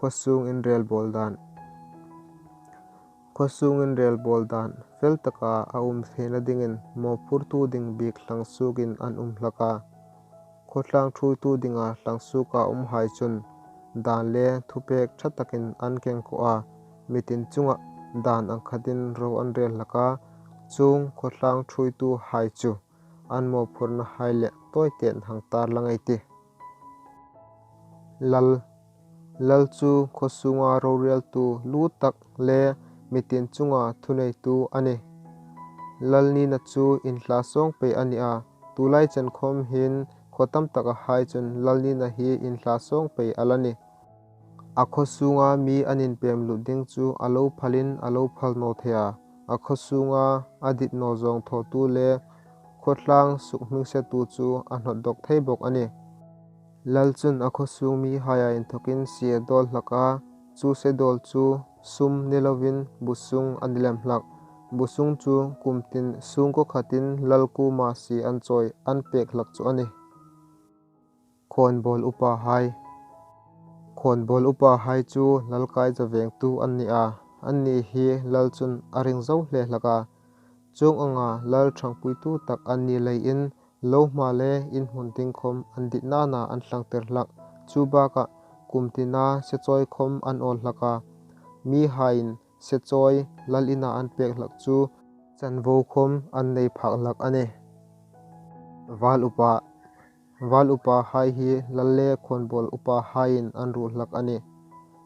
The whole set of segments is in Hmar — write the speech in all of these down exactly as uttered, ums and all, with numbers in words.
Khawsung inrel bawl dan. Khawsung inrel bawl dan fel taka a um theina dingin mawphurtu ding bik hlangsukin an um hlak a. Khawtlang ṭhuoitu dinga hlangsuka umhai chun dan le thupek ṭha takin an kengkaw a, mitin chunga dan ang khatin ro an rel hlak a, chuong khawtlang ṭhuoituhai chu an mawphurnahai le tawiten hang tarlang ei tih. Lal. Lal chu khawsunga roreltu lu tak le mitin chunga thuneitu a nih. Lal nina chu inhla sawng pei a ni a, tulai chen khawm hin khaw tam takahai chun lal nina hi inhla sawng pei a la nih. A khawsunga mi an inpem lut ding chu a lo phalin a lo phal naw thei a. A khawsunga a dit naw zawng thawtu le khawtlang sukhmingsetu chu a hnawt dawk thei bawk a nih. Lal chun a khawsung mihaia inthokin sie a dawl hlak a, chu sie dawl chu sum ni lovin busung a ni lem hlak. Busung chu kum tin sungkaw khatin lal kuoma sie an chawi an pek hlak chu a nih. Khawnbawl upahai. Khawnbawl upahai chu lalkai zavengtu an ni a, anni hi lal chun a ring zo hle hlak a. Chuong anga lal ṭhangpuitu tak an ni leiin lo hma le inhmun ding khawm an dit nana an hlangtir hlak. Chu bakah kum tina sie chawi khawm an awl hlak a. Mihaiin sie chawi lal ina an pek hlak chu chanvo khawm an nei phak hlak a nih. Val upa. Val upahai hi lal le khawnbawl upahaiin an ruol hlak a nih.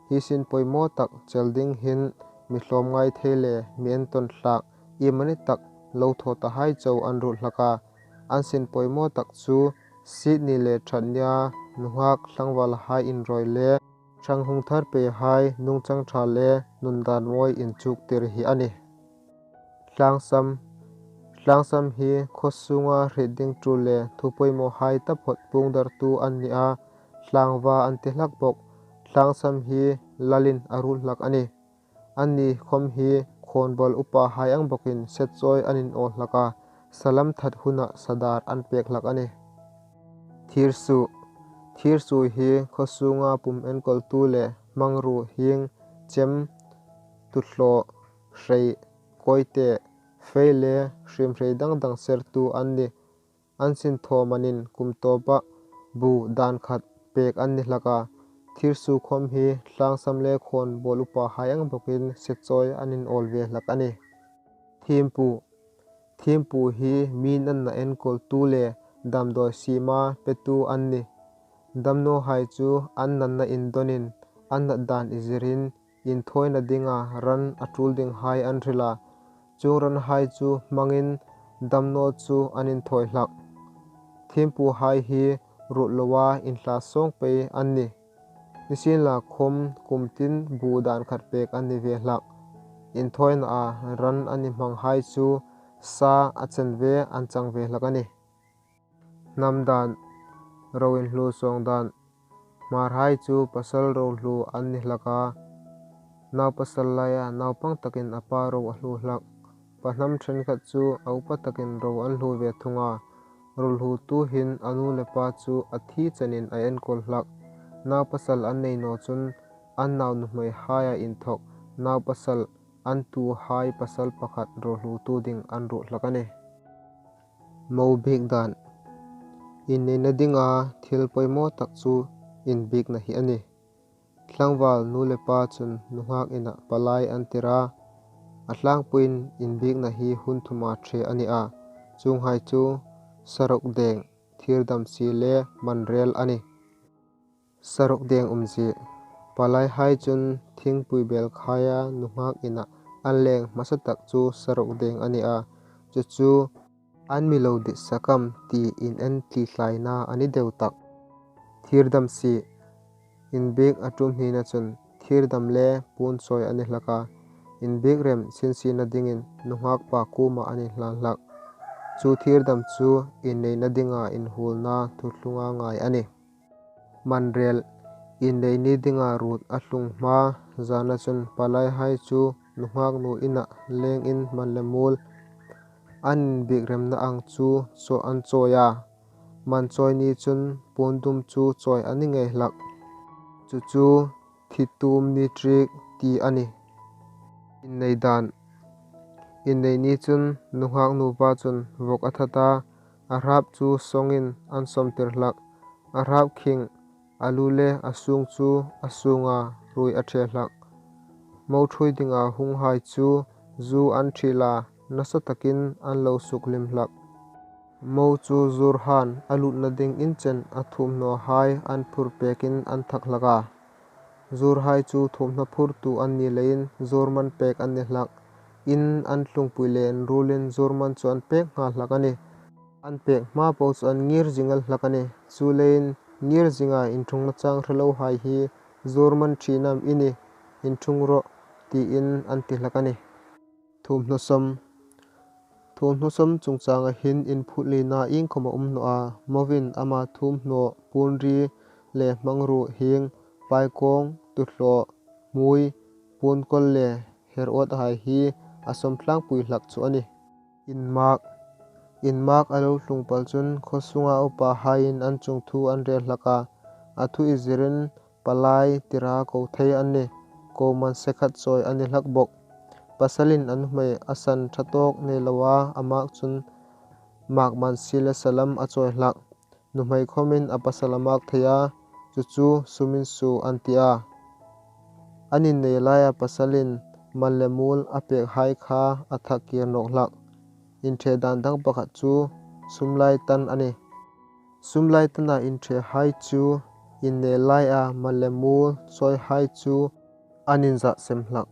Hi sin poimaw tak chel ding hin mi hlawm ngai thei le mi entawn hlak, iemani tak lo thaw tahai chau an ruol hlak a. An sin poimaw tak chu Sitni le Ṭhatnia nunghak tlangvalhai inrawi le ṭhang hung thar peihai nungchang ṭha le nun dan mawi inchuktir hi a nih. Tlangsam. Tlangsam hi khawsunga hriet ding tul le thu poimawhai taphawt puong dartu an ni a, tlangva an ti hlak bawk. Tlangsam hi lalin a ruol hlak a nih. Anni khawm hi khawnbawl upahai ang bawkin sie chawi an inawl hlak a, salam that huna sadar an pek hlak a nih. Thirsu. Thirsu hi khawsunga pum enkawltu le hmangruo hieng, chem, tuthlaw, hrei, kawite, fei le hrimhrei dang dang sertu an nih. An sin thaw manin kum tawpa bu dan khat pek an ni hlak a. Thirsu khawm hi tlangsam le khawnbawl upahai ang bawkin sie chawi an inawl ve hlak a nih. Thiempu. Thiempu hi mi natna enkawltu le damdawi siema petu an nih. Damnawhai chu an natna indawnin an nat dan izirin inthawina dinga ran a tul dinghai an hril a. Chuong ranhai chu hmangin damnaw chu an inthawi hlak. Thiempuhai hi ruot loa inhla sawng pei an nih. Nisienlakhawm kum tin bu dan khat pek an ni ve hlak. Inthawinaa ran an inhmanghai chu sa a chen ve an chang ve hlak a nih. Hnam dan, ro inhlu sawng dan. Hmarhai chu pasal ro hlu an ni hlak a. Nau pasal laia naupang takin a pa ro a hlu hlak. Pa hnam ṭhenkhat chu a upa takin ro an hlu ve thung a. Ro hlutu hin a nu le pa chu a thi chenin a enkawl hlak. Nau pasal an nei naw chun an nau nuhmeihaia inthawk nau pasal an tuhai pasal pakhat ro hlutu ding an ruot hlak a nih. Mo biek dan. Inneina dinga thil poimaw tak chu inbiekna hi a nih. Tlangval nu le pa chun nunghak ina palai an tir a. A tlangpuiin inbiekna hi hun thuma ṭhe a ni a. Chuonghai chu sarok deng, thirdam sie le manrel a nih. Sarok deng umzie. Palaihai chun thingpui bel khaia nunghak ina an leng hmasa tak chu sarok deng a ni a. Chu chu an mi lo dit sak am ti inentlihlaina a ni deu tak. Thirdam sie. Inbiek a tum hnina chun thirdam le puon chawi a ni hlak a. Inbiek rem sinsiena dingin nunghak pa kuoma an inhlan hlak. Chu thirdam chu inneina dinga inhuolna thuthlunga ngai a nih. Manrel. Innei ni dinga ruot a tlung hma zana chun palaihai chu nunghak nu ina lengin man le muol an inbiek remna ang chu chaw an chawi a. Man chawi ni chun puon dum chu chawi a ni ngei hlak. Chu chu thi tum ni trik ti a nih. Innei dan. Innei ni chun nunghak nupa chun vawk a that a, a hrap chu sawngin an sawmtir hlak. A hrap khing, a lu le a sung chu a sunga ruoi a ṭhe hlak. Mo ṭhuoi dinga hunghai chu zu an ṭhil a, nasa takin an lo suk hlim hlak. Mo chu zurhan a lutna dingin chen a thuomhnawhai an phur pekin an thak hlak a. Zurhai chu thuomhnaw phurtu an ni leiin zur man pek an ni hlak. In an tlungpui le inruolin zur man chu an pek nghal hlak a nih. An pek hma po chu an ngir zing el hlak a nih. Chuleiin ngir zinga inṭhungna chang hre lohai hi zur man ṭhin am i ni, inṭhung rawh, tiin an ti hlak a nih. Thuomhnaw sawm. Thuomhnaw sawm chungchanga hin inphut lina iengkhawm a um nawh a, Movin ama thuomhnaw puon ri le hmangruo hieng, paikawng, tuthlaw, hmui, puon kawl le her awt hai hi a sawm tlangpui hlak chu a nih. Inmak. Inmak a lo tlung pal chun khaw sunga upahaiin an chungthu an rel hlak a, a thu i zirin palai tira ko thei an nih, ko man se khat chawi a ni hlak bawk. Pasalin a nuhmei a san ṭha tawk nei lo a, a mak chun mak man si le salam a chawi hlak. Nuhmei khawmin a pasal a mak thei a, chu chu sum insuo an ti a. An innei laia pasalin mal le muol a pekhai kha a thak kir nawk hlak. Inṭhe dan dang pakhat chu sum lai tan a nih. Sum lai tana inṭhehai chu innei laia mal le muol chawihai chu an inzah sem hlak.